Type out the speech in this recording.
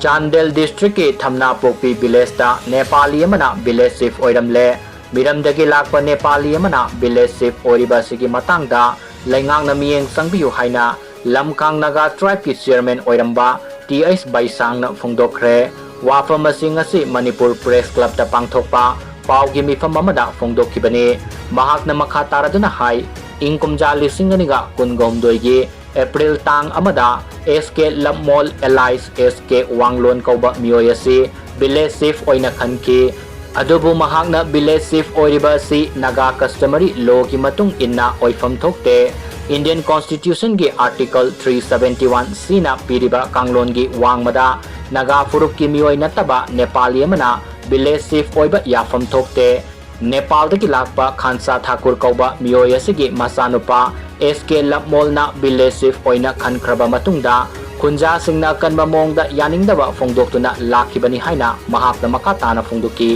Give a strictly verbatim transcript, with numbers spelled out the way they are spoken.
Chandel district ꯀꯤ ꯊꯝꯅꯥꯄꯣꯛꯄꯤ village ꯇ ꯅꯦꯄꯥꯂꯤ ꯑꯃꯅ village chief ꯑꯣꯏꯔꯝꯂꯦ꯫ ꯃꯤꯔꯝꯗꯒꯤ ꯂꯥꯛꯄ ꯅꯦꯄꯥꯂꯤ ꯑꯃꯅ village chief ꯑꯣꯏꯔꯤꯕ ꯑꯁꯤꯒꯤ ꯃꯇꯥꯡꯗ ꯂꯩꯉꯥꯛꯅ ꯃꯤꯠꯌꯦꯡ ꯆꯪꯕꯤꯌꯨ ꯍꯥꯏꯅ ꯂꯝꯀꯥꯡ ꯅꯥꯒꯥ tribe ꯀꯤ chairman ꯑꯣꯏꯔꯝꯕ ꯇꯤ ꯑꯩꯆ ꯕꯩꯁꯥꯡꯅ ꯐꯣꯡꯗꯣꯛꯈ꯭ꯔꯦ꯫ ꯋꯥꯐꯝ ꯑꯁꯤ ꯉꯁꯤ ꯃꯅꯤꯄꯨꯔ Press Club ꯇ ꯄꯥꯡꯊꯣꯛꯄ ꯄꯥꯎꯒꯤ ꯃꯤꯐꯝ ꯑꯃꯗ ꯐꯣꯡꯗꯣꯛꯈꯤꯕꯅꯤ꯫ ꯃꯍꯥꯛꯅ ꯃꯈꯥ ꯇꯥꯔꯗꯨꯅ ꯍꯥꯏ, ꯏꯪ ꯀꯨꯝꯖꯥ ꯂꯤꯁꯤꯡ ꯑꯅꯤꯒ ꯀꯨꯟꯒꯍꯨꯝꯗꯣꯏꯒꯤ April ꯇꯥꯡ ꯑꯃꯗ ꯑꯦꯁ ꯀꯦ ꯂꯝꯃꯣꯜ alias ꯑꯦꯁ ꯀꯦ ꯋꯥꯡꯂꯣꯟ ꯀꯧꯕ ꯃꯤꯑꯣꯏ ꯑꯁꯤ village chief ꯑꯣꯏꯅ ꯈꯟꯈꯤ꯫ ꯑꯗꯨꯕꯨ ꯃꯍꯥꯛꯅ village chief ꯑꯣꯏꯔꯤꯕ ꯑꯁꯤ ꯅꯥꯒꯥ customary law ꯒꯤ ꯃꯇꯨꯡ ꯏꯟꯅ ꯑꯣꯏꯐꯝ ꯊꯣꯛꯇꯦ꯫ Indian Constitution ꯒꯤ Article three seventy one C ꯅ ꯄꯤꯔꯤꯕ ꯀꯥꯡꯂꯣꯟꯒꯤ ꯋꯥꯡꯃꯗ ꯅꯥꯒꯥ ꯐꯨꯔꯨꯞꯀꯤ ꯃꯤꯑꯣꯏ ꯅꯠꯇꯕ ꯅꯦꯄꯥꯂꯤ ꯑꯃꯅ village chief ꯑꯣꯏꯕ ꯌꯥꯐꯝ ꯊꯣꯛꯇꯦ꯫ ꯅꯦꯄꯥꯜꯗꯒꯤ ꯂꯥꯛꯄ ꯈꯥꯟꯁꯥ ꯊꯥꯀꯨꯔ ꯀꯧꯕ ꯃꯤꯑꯣꯏ ꯑꯁꯤꯒꯤ ꯃꯆꯥꯅꯨꯄꯥ ꯑꯦꯁ ꯀꯦ ꯂꯞꯃꯣꯜꯅ village chief ꯑꯣꯏꯅ ꯈꯟꯈ꯭ꯔꯕ ꯃꯇꯨꯡꯗ ꯈꯨꯟꯖꯥꯁꯤꯡꯅ ꯑꯀꯟꯕ ꯃꯑꯣꯡꯗ ꯌꯥꯅꯤꯡꯗꯕ ꯐꯣꯡꯗꯣꯛꯇꯨꯅ ꯂꯥꯛꯈꯤꯕꯅꯤ ꯍꯥꯏꯅ ꯃꯍꯥꯛꯅ ꯃꯈꯥ ꯇꯥꯅ ꯐꯣꯡꯗꯣꯛꯈꯤ꯫